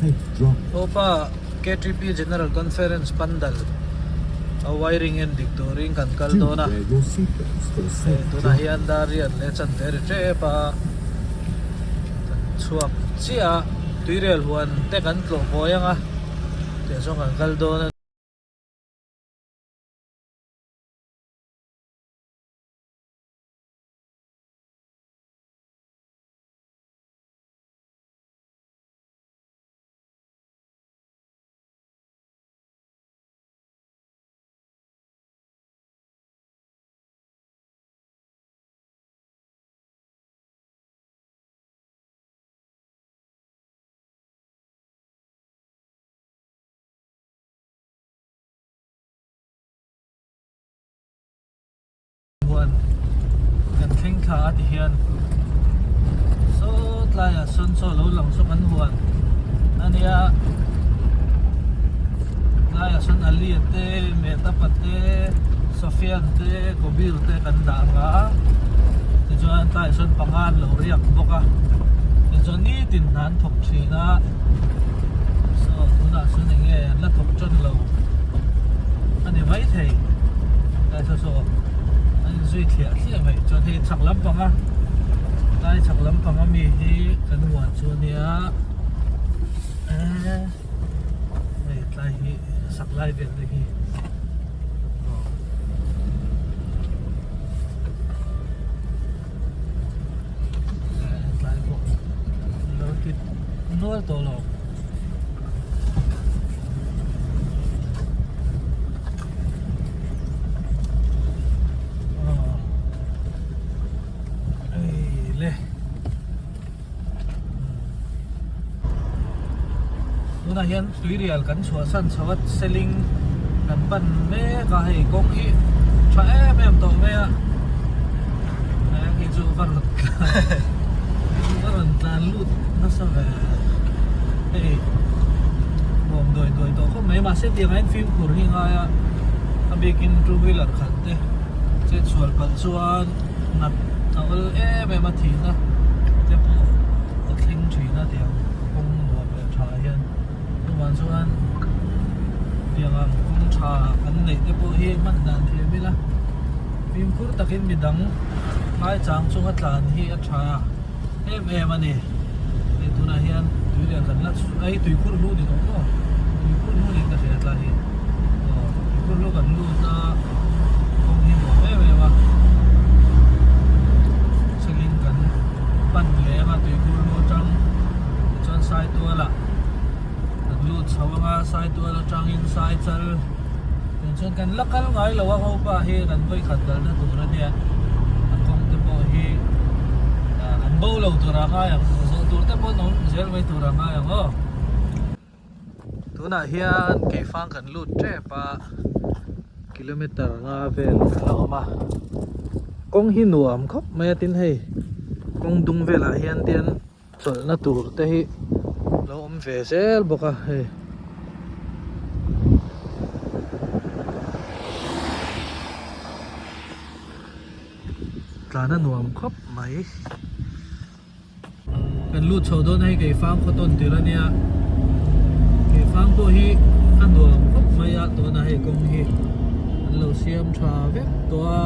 safe drive. Opa KTP General Conference pandal a wiring en dik turin kan kal Do dawn a. wear your seatbelts for Hei safe tunah driving. hian dar riat leh chanve ri tep a, kan chhuak chiah a, tuirel huan te kan tlawh kawi ang a, tiang chuan kan kal dawn a. Huan kan thleng thla a ti hian saw tlaiah sawn chaw lo lang saw kan huan a nia tlaiah sawn Ali a te Mehtab a te Sofian te Kabir te kan dah ang a tichuan tlaiah sawn panga an lo riak bawk a tichuan nitin hna an thawk thin a saw tunah sawn eng nge an la thawk tan lo a ni maithei. Tlai saw saw an inzui thliah thliah mai chuan hei chhak lampanga tlai chhak lampanga mi hi kan huan chu ania eee hei tlai hi sak lai vel te hi tlai pawh lo ti nual tawh lo. Tunah hian tuirial kan chhuahsan chho a seling kan pan mek a hei kawng hi tha em em tawh mai a hei chu va rawn va rawn tlan lut nasa ve hei nuam duai duai tawh khawp mai mahse tiang ah hian fimkhur hi a ngai a a bikin two wheeler khalh te chet sual palh chuan nat a awl em em a thihna te pawh a thleng thin a tiang kawng nuam leh tha ah hian chuvang chuan tiang ang kawng tha kan neih te pawh hi hman dan thiam ila fimkhur takin midang ngaichang chunga tlan hi a tha em em a ni hei tunah hian tui lian kan la hei tuikhur hlu ni tawh maw tuikhur hlu niin ka hria tlai hi aw tuikhur hlu kan lut a kawng hi nuam em em a chungin kan pan leh anga tuikhur hlu atang tichuan saitual ah kan lut chho anga saitual atangin saichal tichuan kan la kal ngai lo a hopa hi kan vawikhat kalna tur ania a kawng te pawh hi an bo lo tur a ngai ang zawh tur te pawh an awm zel mai tur a ngai ang aw tunah hian keifang kan lut tep a kilometer nga vel a la awm a kawng hi nuam khawp mai a tin hei kawng dung velah hian te hian. Chawlhna tur te hi lo awm ve zel bawk a hei. Tlan a nuam khawp mai. Kan lut chho dawn a hei Keifang khaw tawn tir a nia. Keifang pawh hi a nuam khawp mai a tuna hei kawng hi an lo siam tha vek tawh a.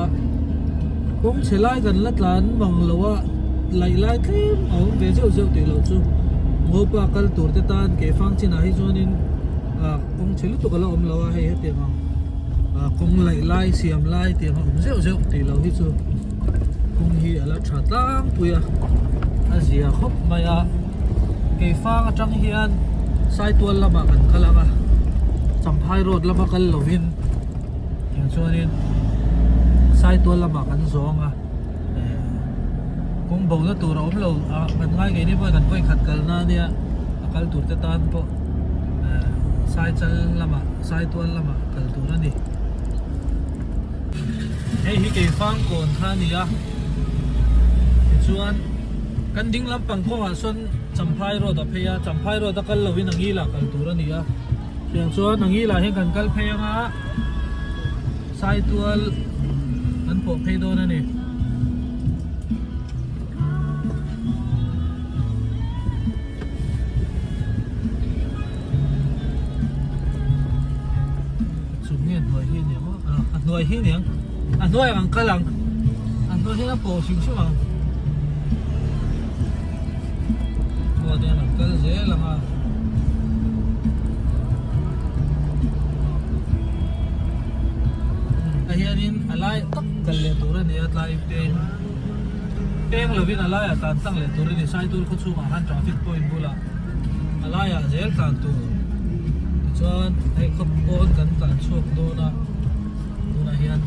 Kawng chhe lai kan la tlan mang lo a. Laih lai tlem a awm ve zeuh zeuh tih loh chu Ngopa kal tur te tan Keifang chinah hi chuanin ah kawng chhe lutuk a la awm lo a hei hetiang ang ah kawng laih lai siam lai tiang a awm zeuh zeuh tih loh hi chu kawng hi a la tha tlangpui a a zia khawp mai a Keifang atang hian Saitual lamah kan kal ang a Champhai road lama kal lovin tiang chuanin Saitual lamah kan zawng a. Kawng bo na tur a awm lo a kan ngai ngei ni pawh kan vawi khat kal na ania a kal tur te tan pawh saichal lamah saitual lamah kal tur a ni hei hi keifang kawn kha a ni a tichuan kan ding lampang kawngah sawn champhai road a phei a champhai road a kal lovin a ngilah kal tur a ni a tiang chuan a ngilah hian kan kal phei anga. Saitual an pawh phei dawn a ni. hnuai hi aniang a hnuai ang kal ang a hnuai hian a pawh hrim hrim ang aw tihian an kal zel ang a. Tah hianin a lai tak kal leh tur a ni a tlai peng peng lovin a laiah tlan tlang leh tur a ni Saitur khaw chhungah khan traffic point bulah a laiah zel tlan tur tichuan hei khaw pawn kan tlan chhuak dawn a tunah hian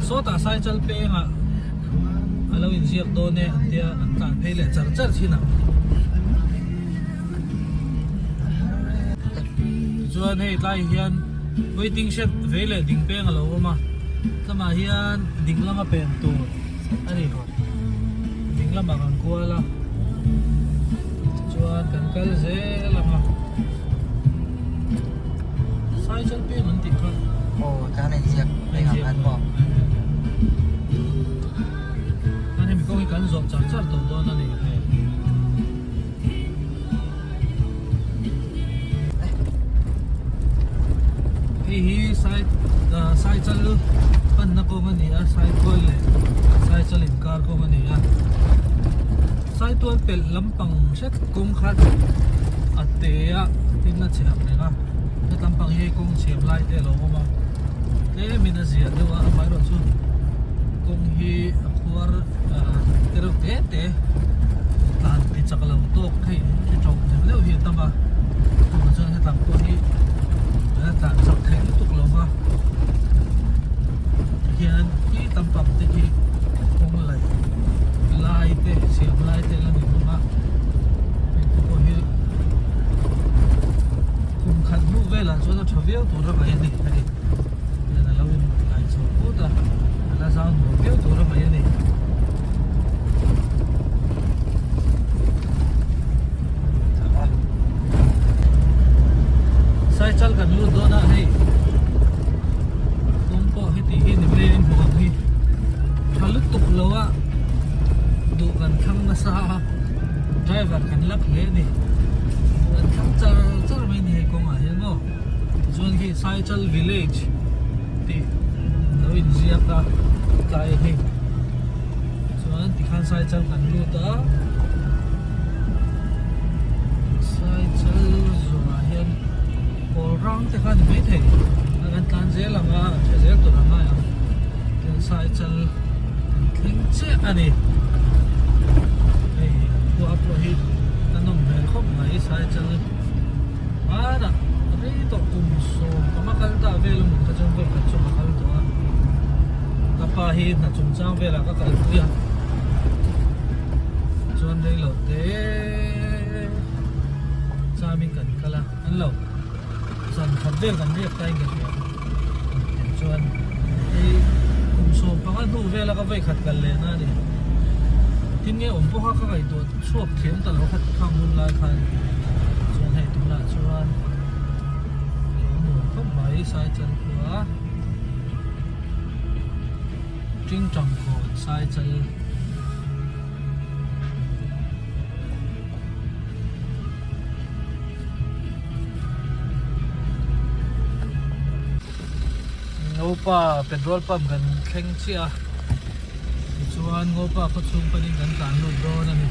sawtah Saichal pengah a lo inziak dawn e an tia an tlan phei leh char char thin ang. Tichuan hei tlai hian waiting shed vei leh ding peng a lo awm a, tlamah hian ding lama pen tur a ni. Ding lamah kan kual a, tichuan kan kal zel ang a. Cycle peng an tih kha. Aw tan a inziak peng ang khan maw. Kan hemi kawng hi kan zawh char char tawh dawn a ni hei. Hei hi sai cycle panna kawng a ni a cycle leh cycle inkar kawng a ni a saitual pelh lampang hret kawng kha a te a tin a chhe ang reng a heti lampang hi kawng chhiam lai te a lo awm a tlemin a zia deuh a amaherawhchu kawng hi a khuar te reuh te te tlan ti chak lo tawk hei thi tawk deuh deuh hi a tam a chuvang chuan hetlam pawh hi a tlan chak theih lutuk lo va tihian khi lampang te khi kawng laih lai te siam lai te la ni bawk a heng te pawh hi kum khat hnu velah chuan a tha viau tur a ngaih a ni hei hian a lo in lai chho put a a la zau nuam viau tur a ngaih a ni. Saichal kan lut dawn a hei kawng pawh heti hi ni mai a in hmuh ang hi tha lutuk lo a duh kan thlang nasa a driver kan lak hle a ni kan thlang char char mai a ni hei kawngah hian maw tichuan khi Saichal village tih lo inziak a tlai hei. Chuan tikhan Saichal kan lut a, Saichal zawhah hian pawl rang te kha a ni maithei a kan tlan zel ang a, kan hre zel tur ang ngai ang chuan Saichal kan thleng chiah a ni. Hei an khua pawh hi a nawm hmel khawp mai Saichal hmanah rei tawh kum 15 kal ta vel a hmun kha chuan vawi khat chu ka kal tawh a. Ka pa hi hna chungchang velah ka kalpui a, chuan rei lo te chamin kan kal a, an lo zan khat vel kan riak ta in ka hria chuan hei kum 15 hnu vela ka vawi khat kal leh na a ni. Tin nge awm pawh kha ka ngaihtuah chhuak thiam ta lo khat khang hun lai khan chuan hei tunah chuan a lo nuam khawp mai Saichal khua. Tingtang kawn Saichal Ngopa petrol pump kan thleng chiah a tichuan Ngopa khaw chhung panin kan tlan lut dawn a ni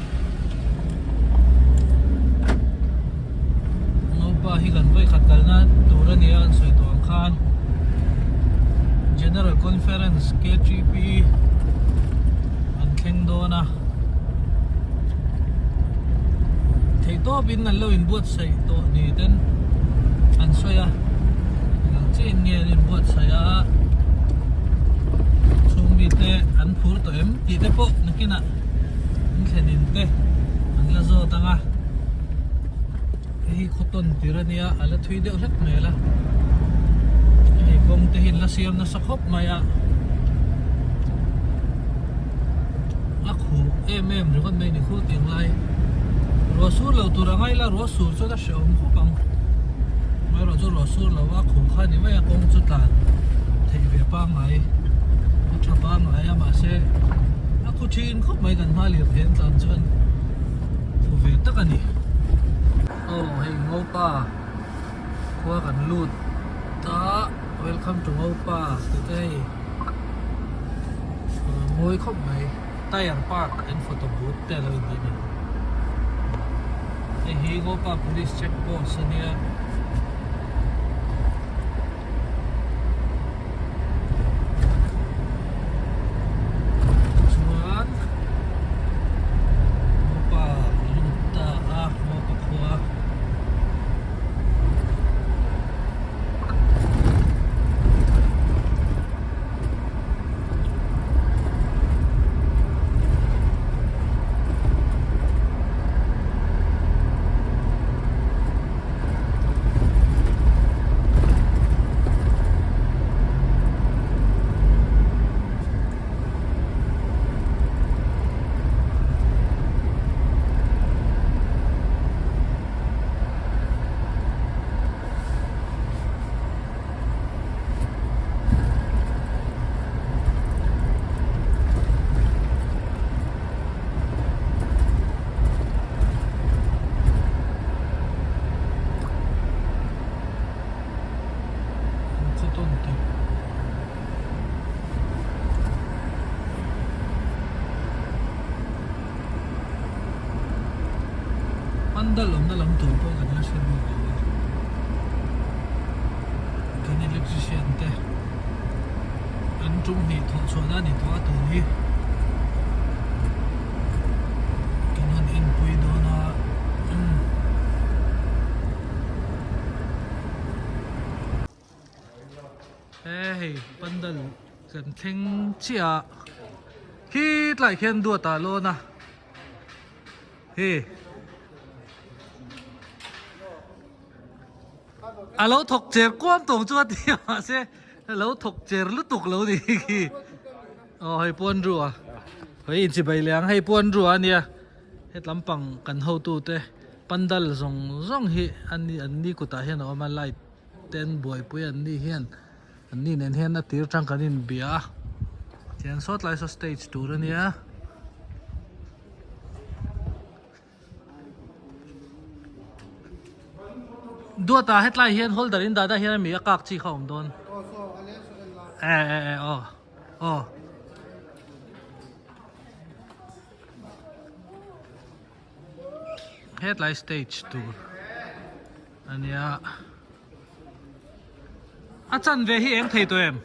Ngopa hi kan vawikhat kalna tur a nia an sawi tawh ang khan. General Conference KTP an thleng dawn a theihtawpin an lo inbuatsaih tawh ni ten an sawi a engang chiahin nge an inbuatsaih a chhung mite an phur tawh em tih te pawh nakinah an thlenin te an la zawt ang a. Hei hi khaw tawn tir a nia a la thui deuh hlek hmel a hei kawng te hi an la siam nasa khawp mai a a khuh em em ringawt mai a ni khuh tih lai ruah sur lo tur a ngai la ruah sur chuan a hrehawm khawp ang amaherawhchu ruah sur lo a khuh kha a ni mai a kawng chu tlan theih ve pangngai a tha pangngai a mahse a khu thin khawp mai kan hma lirthei an tlan chuan. Thu ve tak a ni. Aw hei Ngopa khua kan lut Ta welcome to Ngopa tih te hei mawi khawp mai tire park and photo booth te alo in tih a ni hei hi Ngopa police check post ania. Chuan Ngopa lut ta a Ngopa khua. Khaw tawn tih. Pandal awmna lam tur pawh kan la hre bik lo a, kan electrician te an tum hnih thawh chhuahna a ni tawh a tun hi kan han enpui dawn a. He hei pandal kan thleng chiah a khi tlai khian duat ah lawn a hi a lo thawk cher kuam tawng chu a ti a mahse a lo thawk cher lutuk lo ni khi aw hei puan rua hei inchibai leh ang hei puan rua a nia hetlam pang kan hotu te pandal zawng zawng hi an ni kutah hian a awm a light te an buaipui an ni hian an ni nen hian a tir tang kan inbia a tihian sawt lai saw stage tur a nia. Duata hetlai hian holder in dada hian ami a kak chi kha awm dawn e e e aw aw. Hetlai stage tur ania a chanve hi eng thei tawh em?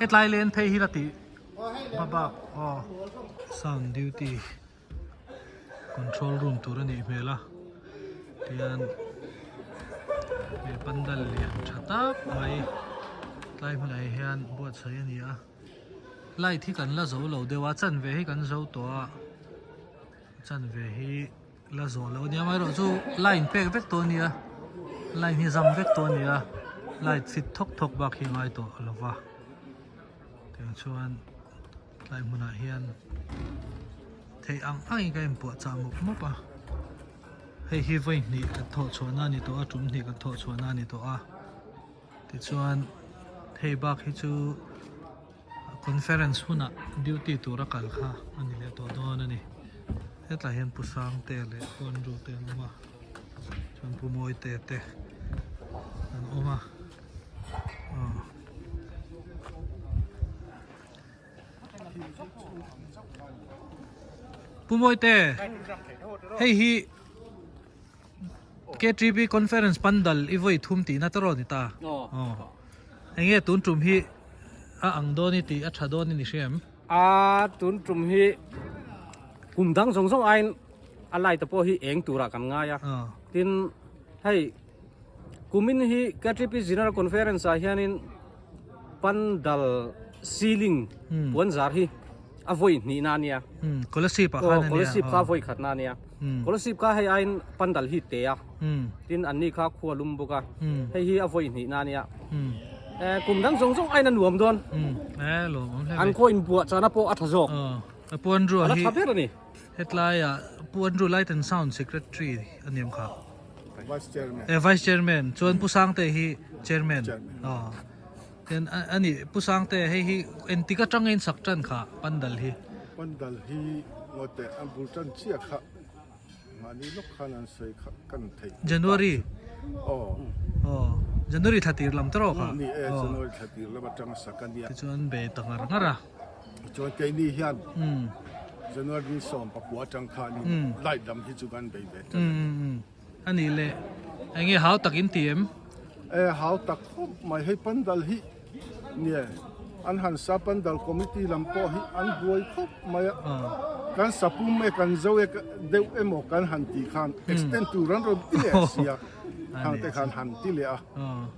Hetlai len phei hi la tih hma bak aw sound duty control room tur a nih hmel a tihian he pandal lian tha tak mai tlai hmunah hian buatsaih a ni a light hi kan la zo lo deuh a chanve hi kan zo tawh a chanve hi. La zawh loh ania amaherawhchu line pek vek tawh ania line hi zam vek tawh ania light fit thawk thawk bak hi a ngai tawh lo va tiang chuan tlai hmunah hian theih ang angin ka inpuah chah mawp mawp a hei hi vawi hnih kan thawh chhuahna a ni tawh a tum hnih kan thawh chhuahna a ni tawh a tichuan hei bak hi chu Conference hunah duty tura kal kha a ni leh tawh dawn a ni. Hetlai hian Pu Sangte leh Pu Andrew te an awm a, chuan Pu Mawite te an awm a. Aw. Pu Mawite, hei hi KTP Conference Pandal i vawi thum tihna te rawn ni ta. Aw. Enge tun tum hi a ang dawn i tih a tha dawn i ni hria em? A tun tum hi kum dang zawng zawng aiin a light te pawh hi eng turah kan ngai a. Tin hei kumin hi KTP General Conference ah hianin Pandal ceiling puan zar hi a vawi hnihna a nia. Kolasib ah khan a nia. Kolasib kha a vawi khatna a nia. Kolasib kha hei aiin pandal hi te a. Tin anni kha khua lum bawk a. Hei hi a vawi hnihna a nia. Kum dang zawng zawng aiin a nuam dawn. An khaw inbuah chana pawh a tha zawk. A puan rua hi. A la tha ber a ni. Hetlaiah Pu Andrew Light and Sound Secretary a ni ang kha. Vice Chairman. Eh, Vice Chairman. Chuan Pu Sangte hi Chairman. Aw. Ten ani Pu Sangte hei hi entik atanga in sak tan kha Pandal hi. Pandal hi ngote an bul tan chiah kha. Mahni lawk khan an sawi kha kan theih ta. January. Aw. Aw. January thla tir lam tawh kha. Ni e, January thla tir lam atanga sak a nia. Tichuan be ta ngar ngar a. Chuan keini hian January ni 19 atang khanin light lam hi chu kan bei ve tan a ni. A nih leh eng nge hau tak in ti em? E hau tak khawp mai hei pandal hi nge an han sa pandal committee lam pawh hi an buai khawp mai a kan sapum e kan zo e deuh emaw kan han tih khan extend tur an rawn ti leh si a khang te khan han ti leh a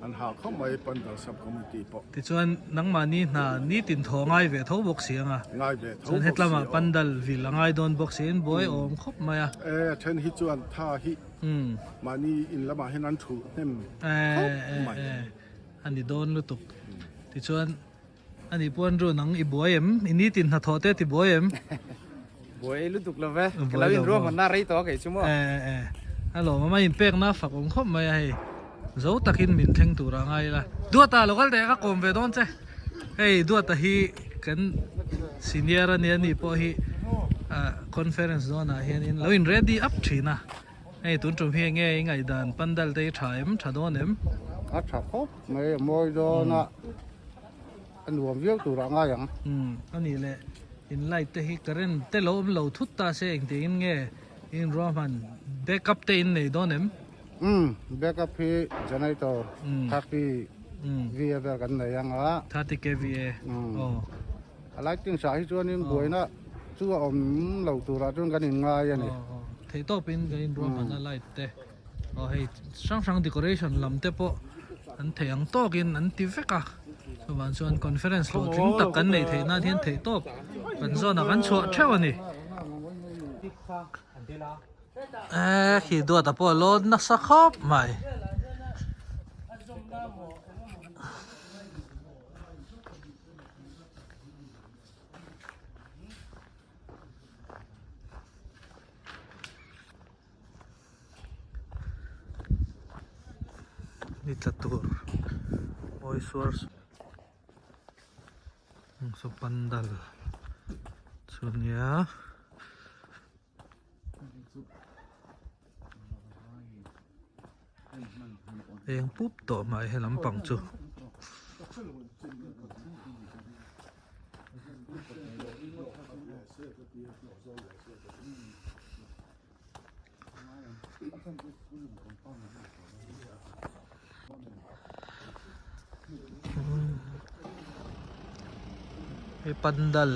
an hah khawp mai pandal sub committee pawh. Tichuan nangmahni hna nitin thaw ngai ve tho bawk si ang a. Ngai ve tho Chuan bawk hetlama si aw. pandal vil a ngai dawn bawk si in buai awm khawp mai a. E then hi chuan tha hi mahni in lamah hian an thulh hnem khawp mai. E e a ni dawn lutuk. Tichuan a nih pawh an run ang i buai em? I nitin hnathawh te ti buai em? Buai lutuk lo ve. Ka lo inruahmanna rei tawh a kei chu maw. E e a lawm a inpekna fak awm khawp mai a hei. Zo takin min thleng tur a ngai ila. Duata lo kal teh ka kawm ve dawn che. Hei Duata hi kan senior a nia ni pawh hi conference dawn ah hianin lo in ready up thin a. Hei tun tum hi enge i ngaihdan pandal te hi tha em tha dawn em? A tha khawp mai a mawi dawn a a nuam viau tur ah ngai ang. Umm a nih leh in light te hi current te lo awm lo thut ta se engtiangin nge in ruahman backup te in nei dawn em? Umm backup hi generator 30 VA vel kan nei ang a. 30 kVA aw. A lighting sah hi chuanin buaina chu a awm lo turah chuan kan inngai a ni. Aw theih tawpin kan inruahman a light te aw hei hrang hrang decoration lam te pawh an theih ang tawkin an ti vek a chuvang chuan conference hlawhtling tak kan neih theih nan hian theih tawp kan zawnah kan chhuah theuh a ni. Eee khi duata pawh a lawn nasa khawp mai. Ni tla tur mawi suar saw pandal chu nia. Eng pup tawh mai he lampang chu. Hei pandal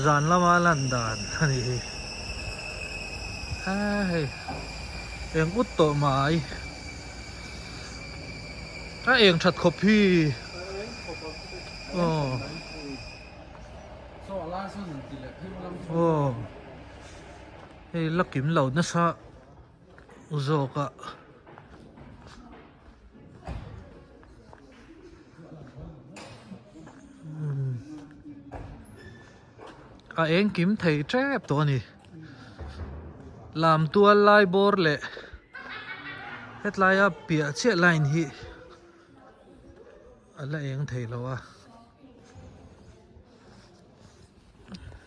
zan lama lan dan a ni hi aa hei eng ut tawh mai a eng that khawp hi aw aw hei la kim lo nasa zawk a. A eng kim thei tep tawh a ni lam tual lai bawr leh hetlai a piah chiah line hi a la eng thei lo a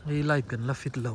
hei light kan la fit lo.